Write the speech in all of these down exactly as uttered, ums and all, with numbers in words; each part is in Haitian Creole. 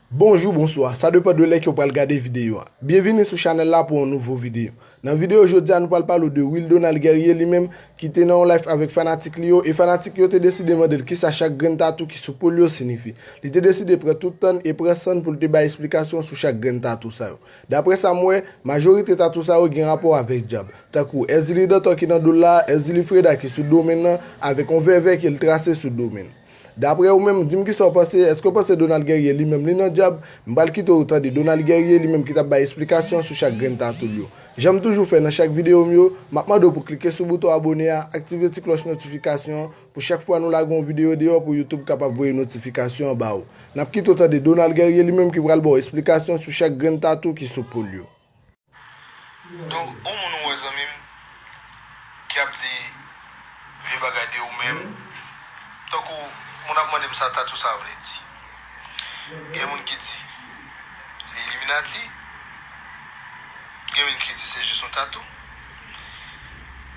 Bonjou, bonswa, sa depann de lè ke w pral gade videyo a. Byenvini sou chanèl la pou yon nouvo videyo. Nan videyo jodi a, nou pral pale w de Will Donald Guerrier li menm ki te nan yon live avèk fanatik li yo, e fanatik yo te deside mande l kisa chak grenn tatou ki sou po l yo siyifi. Li te deside pran tout tan l e pran san l pou l te bay esplikasyon sou chak grenn tatou sa yo. Daprè sa m wè, majorite tatou sa yo gen rapò avèk dyab. Tankou Èzili Dantò ki nan do l la, Èzili Freda ki sou do men l nan, avèk yon vèvè ke l trase sou do men l. Daprè ou menm, di m kisa w panse, èske w panse Donald Guerrier li menm li nan dyab? M pral kite w tande Donald Guerrier li menm ki t ap bay esplikasyon sou chak grenn tatou l yo. Jan m toujou fè nan chak videyo m yo, m ap mande w pou klike sou bouton abone a, aktive ti klòch notifikasyon an, pou chak fwa nou lage yon videyo deyò pou YouTube kapab voye notifikasyon an ba ou. N ap kite w tande Donald Guerrier li menm ki pral ba w esplikasyon sou chak grenn tatou ki sou po l yo. Donk, yon moun ou wè zanmi m ki ap di vye bagay de ou menm, tankou moun ap mande m sa tatou sa vle di. Gen moun ki di se Illuminati, gen moun ki di se jis yon tatou.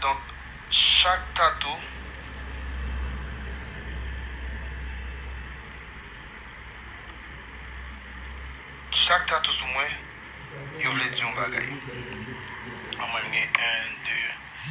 Donk, chak tatou, chak tatou sou mwen, yo vle di yon bagay. An mwen, m gen en, de,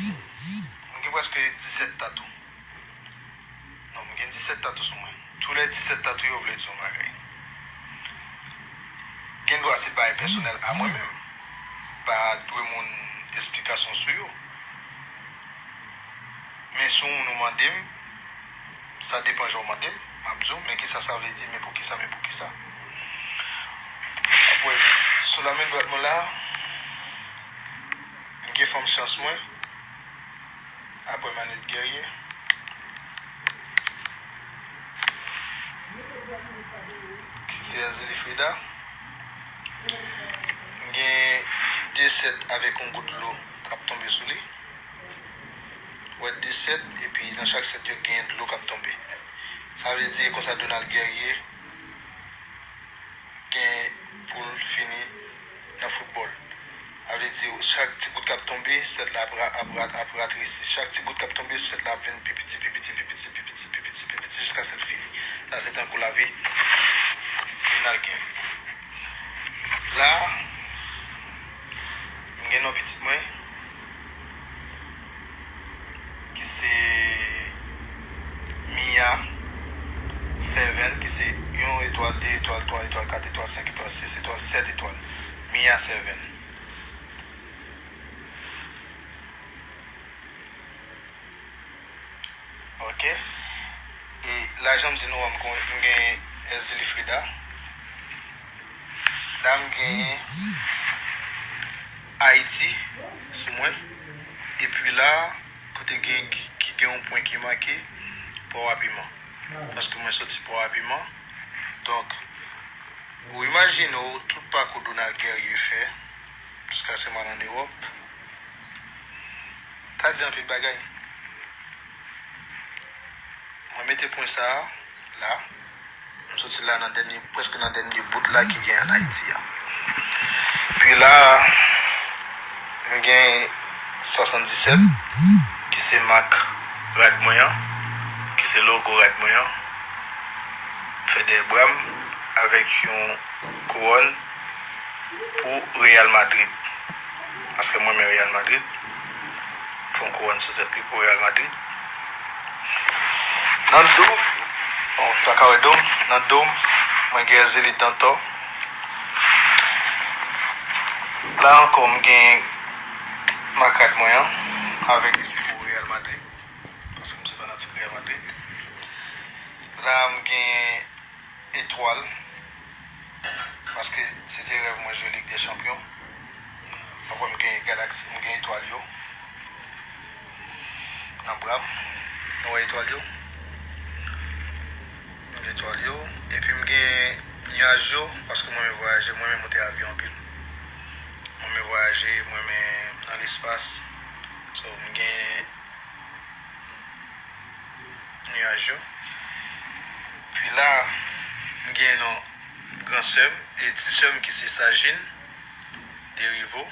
m gen prèske disèt tatou. Non, m gen disèt tatou sou mwen. Tou lè disèt tatou yo vle di yon bagay. Gen dwa se bagay pèsonèl a mwen menm. M pa dwe moun esplikasyon sou yo. Men si yon moun ou mande m, sa depan jan w mande m, m ap di w, men kisa sa vle di, men poukisa, men poukisa. Apre, sou lamen dwat mwen la, m gen fanm chans mwen, apre Manette Guerrier, ki se Èzili Freda. M gen de sèt avèk yon gout dlo k ap tonbe sou li. Wè de sèt, epi nan chak sèt yo gen dlo k ap tonbe. Sa vle di, e konsa Donald Guerrier gen pou l fini nan foutbòl. Sa vle di, chak ti gout k ap tonbe, sèt la ap ra-, ap ra-, ap ratresi. Chak ti gout k ap tonbe, sèt la ap vin pi piti, pi piti, pi piti, pi piti, pi piti, pi piti, jiskaske l fini. Sa se tankou lavi Donald Guerrier. La, m gen non pitit mwen, ki se Mia Seven, ki se yon etwal, de etwal, twa etwal, kat etwal, senk etwal, sis etwal, sèt etwal. Mia Seven. Ok. E la, jan m di nou an, m gen, m gen Èzili Freda. La, m gen Ayiti sou mwen. Epi la, kote gen, ki gen yon pwen ki make, Pò a Piman. Paske mwen soti Pò a Piman. Donk, ou imajine w tout pakou Donald Guerrier fè, jiskaske m al ann Ewòp. Ta di anpil bagay. Mwen mete pwen sa a la. M soti la nan dènye, prèske nan dènye bout la ki gen ann Ayiti a. Pi la, m gen swasanndisèt, ki se mak rad mwen an, ki se logo rad mwen an. M fè dèyè bra m avèk yon kouwòn pou Real Madrid. Paske m renmen Real Madrid. Fè yon kouwòn sou tèt li pou Real Madrid. Nan do m, bon, ou pa ka wè do m, nan do m, mwen gen Èzili Dantò. La ankò, m gen mak rad mwen an, avèk pou Real Madrid. Paske m se fanatik Real Madrid. La, m gen etwal, paske se te rèv mwen jwe Lig dè Chanpyon. Apre m gen galaksi, m gen etwal yo nan bra m. Nou wè etwal yo? M gen etwal yo. Epi m gen nyaj yo, paske mwen renmen vwayaje, mwen renmen monte avyon anpil. Mwen renmen vwayaje, mwen renmen nan lespas. So, m gen nyaj yo. Pi la, m gen non gran sè m e ti sè m ki se Sajin Derivo.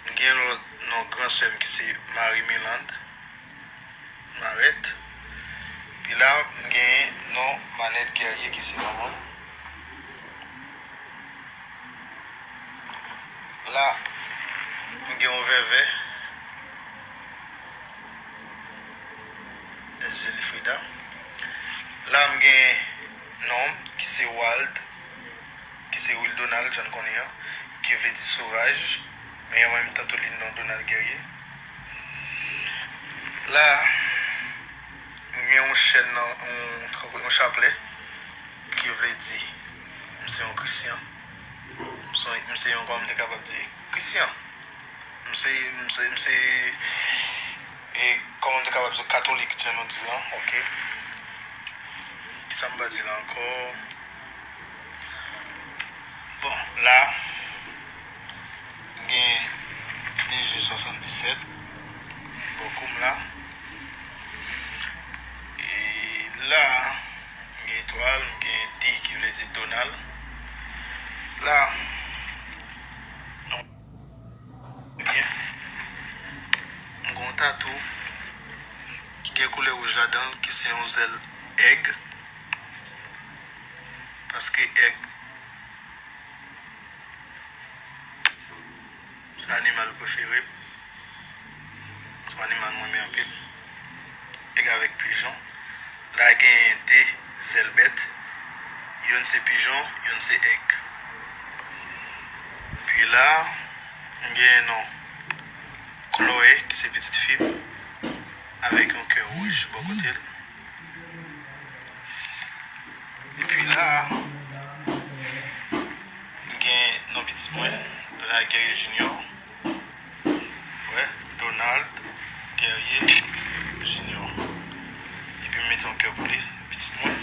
M gen lòt non gran sè m ki se Marie Milande Marette. Pi la, m gen non Manette Guerrier ki se manman m. La, m gen yon vèvè. Zelifrida. La, m gen non m ki se Wald, ki se Will Donald, jan n konnen an, ki vle di sovaj, men an menm tan tou li non Donald Guerrier. La, m gen yon chèn nan, yon, yon chaplè, ki vle di, m se yon Krisyan. M se, m se yon, kòman m te kapab di, Krisyan. M se, m se, m se, e, kòman m te kapab di, katolik, jan nou di l lan, oke. Kisa m pa di la ankò? Bon, la, m gen D G swasanndisèt bò kou m la. E la, m gen etwal, m gen D ki vle di Donald. La, non, byen, m gen yon tatou ki gen koulè wouj ladan l, ki se yon zèl èg. Paske èg se animal prefere m. Se yon animal mwen renmen anpil. Èg avèk pijon. La genyen de zèl bèt. Youn se pijon, youn se èg. Pi la, m genyen non Chloé, ki se pitit fi m, avèk yon kè wouj bò kote l. Epi la, m gen non pitit mwen, Donald Guerrier Junior. Wè, Donald Guerrier Junior. Epi m mete yon kè pou li, pitit mwen.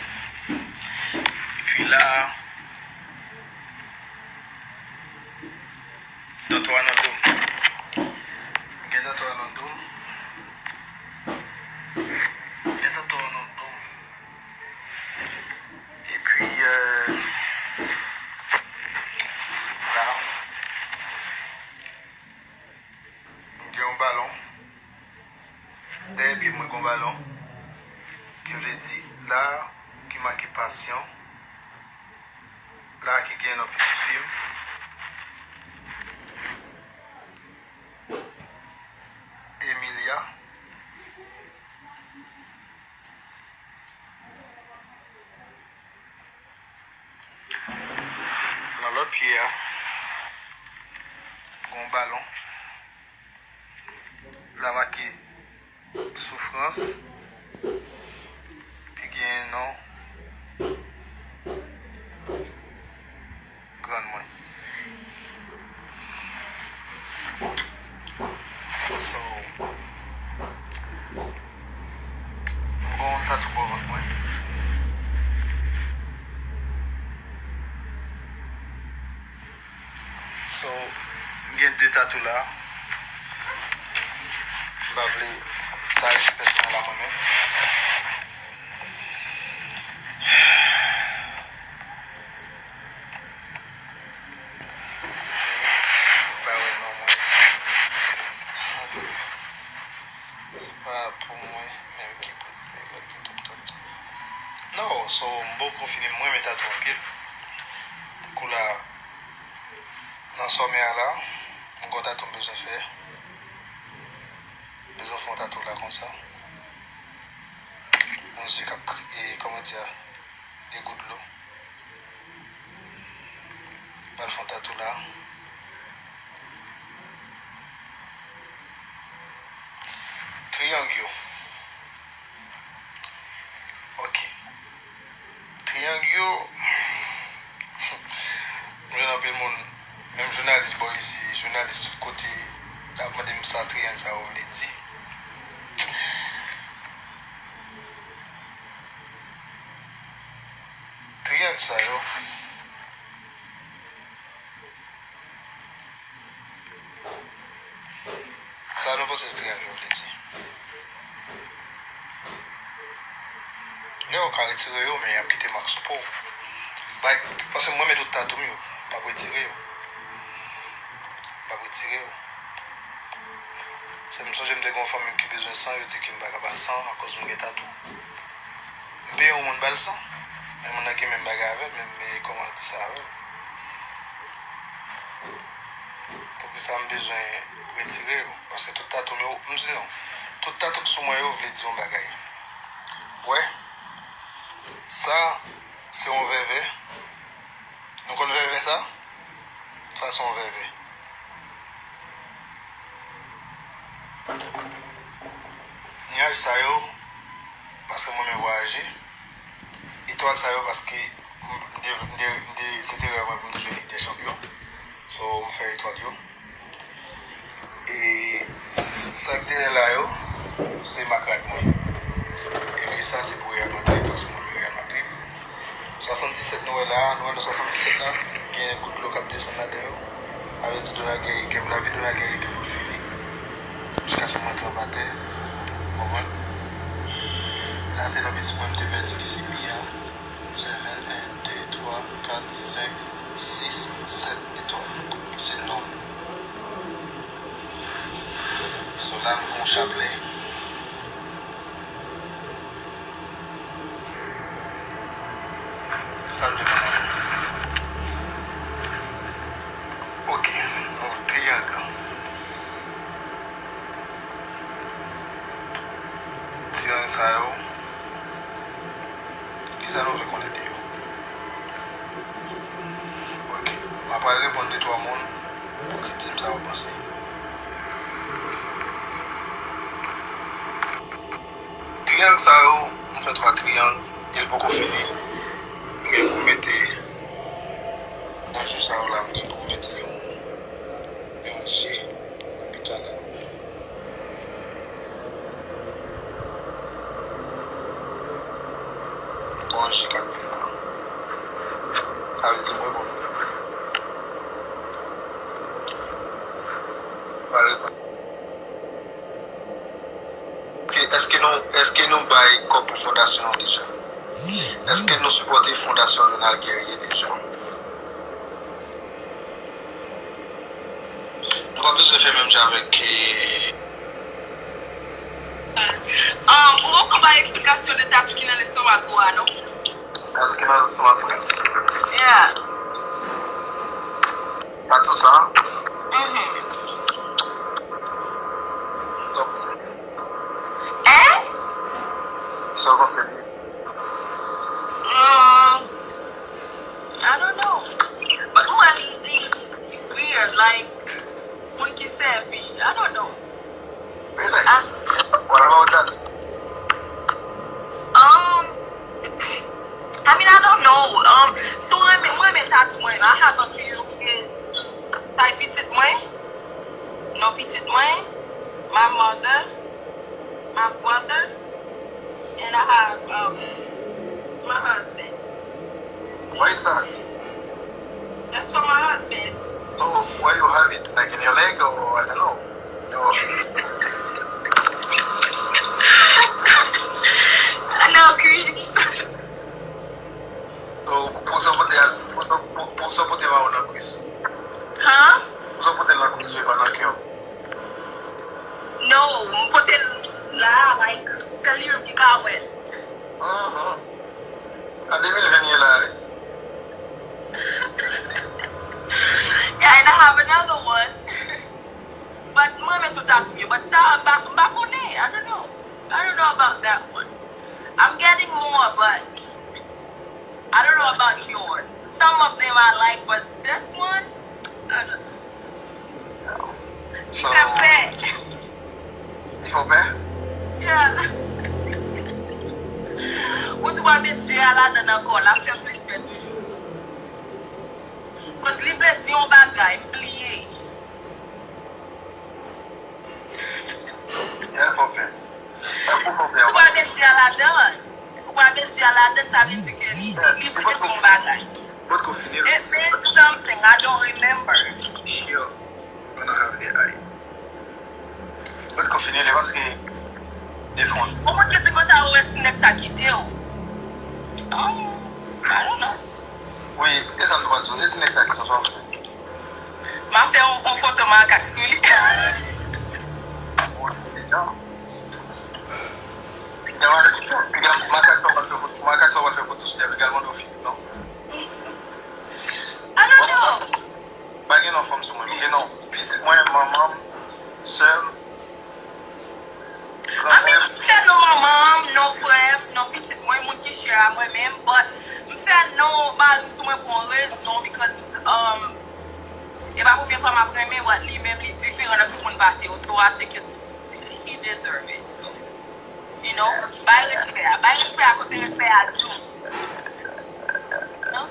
Epi la, tatwa nan do m. M gen tatwa nan do m. M gen tatwa nan do m. Epi, euh, la, m gen yon balon. Dèyè pye mwen gen yon balon. Ki vle di, la, ki make pasyon. La, ki gen non pitit fi m. Emilia. Nan lòt pye a, gen yon balon. La make soufrans. Ki gen non grann mwen. So, m gen yon tatou bò vant mwen. So, m gen de tatou la. M pa vle sa respèt mwen la mwen menm. M pa wè non mwen. Se pa pou mwen menm ki pou, ki tout, tout. Non, so, m poko fini, m renmen tatou anpil. Kou la, nan sòmè a la, m gon tatou m bezwen fè. M bezwen fè yon tatou la konsa. Yon zye k ap, e, kòman di a? De gout dlo. Pral fè yon tatou la. Triyang yo. Ok. Triyang yo. M jwenn anpil moun, menm jounalis bò isi, jounalis tout kote, ap mande m sa triyang sa yo vle di. Triyang sa yo. Sa nou panse triyang yo vle di? Lè w ka retire yo, men y ap kite mak sou po w. Bay, paske mwen mete tout tatou m yo, m p ap retire yo. M p ap retire yo. Se m sonje m te gen yon fanmi m ki bezwen san, yo di ke m pa ka ba l san akoz m gen tatou. M peye yon moun ba l san, men moun nan gen menm bagay avè m, men, men kòman di sa avè l? Pou Sa m bezwen retire yo, paske tout tatou m yo, m di nou, tout tatou k sou mwen yo vle di yon bagay. Wè, sa se yon vèvè. Nou konn vèvè sa? Sa se yon vèvè. Nyaj sa yo, paske mwen renmen vwayaje. Etwal sa yo, paske m, m te, m te, m te, se te rèv mwen pou m te jwe Lig dè Chanpyon. So, m fè etwal yo. E sa k dèyè la yo, se mak rad mwen. Epi sa, se pou Real Madrid, paske mwen renmen Real Madrid. Swasanndiset nou wè la, nou wè nan swasanndiset la, gen gout dlo k ap desann ladan yo. Sa vle di Donald Guerrier, gen lavi Donald Guerrier gen pou fini. Jiskaske m rantre anba tè. Ou konprann? La, se nan pitit mwen m te pèdi li, se Mia. Seven, en, de, twa, kat, senk, sis, sèt etwal. Se non m. So la, m gon chaplè. Sa l dwe ban mwen. Ok, nou triyang. Triyang sa yo, kisa nou vle konnen de yo? Ok, m ap pral reponn de twa moun pou ki di m sa yo panse. Triyang sa yo, m fè twa triyang, e l poko fini. M gen pou m mete nan jou sa yo la, m gen pou m mete yon, yon je nan mitan la. Gon je k ap vin la. Sa vle di mwen bon. Pale pa. Ke, èske nou, èske nou bay kòb pou fondasyon an deja? Èske nou sipòte fondasyon Donald Guerrier deja? Nou pa bezwen fè menm jan avèk, eh, Um, ou poko bay eksplikasyon de tatou ki nan lestomak ou a, non? Tatou ki nan lestomak mwen? Yeah. Tatou sa? Mhm. Donk, se. Hein? Sa w panse li? Um, I don't know. But mwen, li, li, li weird, like, moun ki sèvi, I don't know. Really? Ah. What about that? Um, I mean, I don't know. Um, so mwen renmen, mwen renmen tatou mwen. I have a few. Sa e pitit mwen. Non pitit mwen. My mother. My brother. And I have, um, my husband. What is that? That's for my husband. So, where you have it? Like in your leg or, I don't know. Your... Nan kwis. So, pou sa pote, pou sa, pou, pou sa pote mawon nan kwis. Huh? Pou sa pote nan kwis, men pa nan kè w. No, m pote l la, like, sèl li menm ki ka wè l. Mhm. An de mil ven ye la, wi. Yeah, and I have another one. But mwen renmen tout tatou m yo. But sa, m pa, m pa konnen. I don't know. I don't know about that one. I'm getting more, but I don't know about yours. Some of them I like, but this one, I don't know. Li fè m pè. Li fè w pè? Yeah. Ou tou pral met je a ladann ankò, l ap fè m plis pè toujou. Cause li vle di yon bagay, m bliye. Yeah, l fè w pè. Ou pral met je a ladann. Ou pral met je a ladann, sa vle di ke li, li, li vle di yon bagay. It means something, I don't remember. Sure. Gonna have the eye. Mwen t ko fini li paske defans. Ou mwen te di konsa ou wè si nèg sa kite w. Oh, I don't know. Wi, e sa m t pral di w. E si nèg sa kite w, sa w ap fè? M a fè yon, yon foto makak sou li. Ou wè se deja. Piga makak sa w pral fè foto, makak sa w pral fè foto sou li a, piga l mande w fini, non? I don't know. Pa gen non fanm sou mwen. M gen non pitit mwen, sou mwen pou yon rezon, because, um, e pa premye fwa m ap renmen, but li menm li diferan nan tout moun pase yo, so I think it's, he deserve it, so, you know, bay respè a, bay respè a kote respè a due. Non?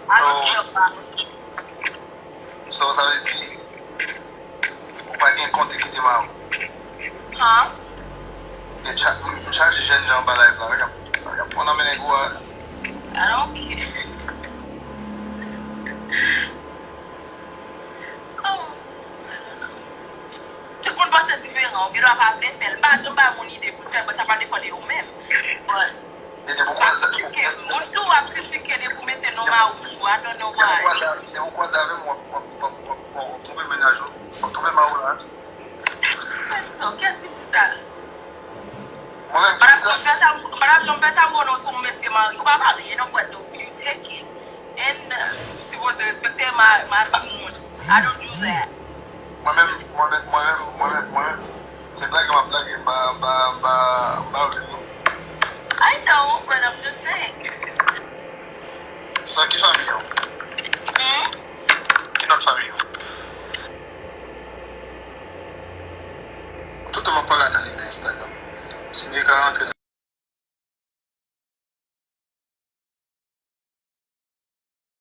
I don't feel bad. So, sa vle di, ou pa gen kont ki te mare w? Huh? Gen cha-, m, m chaje jèn jan anba live la, wi, y ap, y ap pran nan men nèg ou a. I don't care. Oh, I don't know. Tout moun panse diferan, ou gen dwa pa vle fè l. M pa janm bay moun ide pou l fè l, but sa pa depann de ou menm. But Depi ou kwaze, kritike, moun tou ap kritike depi ou mete non mari w sou, I don't know why. Depi ou kwaze, depi ou kwaze avè m, w ap, w ap, w ap, w ap, w ap twonpe mennaj ou, w ap twonpe mari w la. Fè sa, kiyès ki di sa? Mwen menm ki di sa. Madanm, madanm Jean fè sa, mwen non, se yon mesye marye. Ou pa marye non, but you take it. And, uh, sipoze respekte ma-, mari moun. I don't do that. Mwen menm, mwen menm, mwen menm, mwen menm, mwen menm, se blage m ap blage, m pa, m pa, m pa, m pa vle non. I know, but I'm just saying. Sa ki fanmi w? Hmm? Ki non fanmi w? Tout tan m ap pale ak Annie nan Instagram. Si m gen ka rantre nan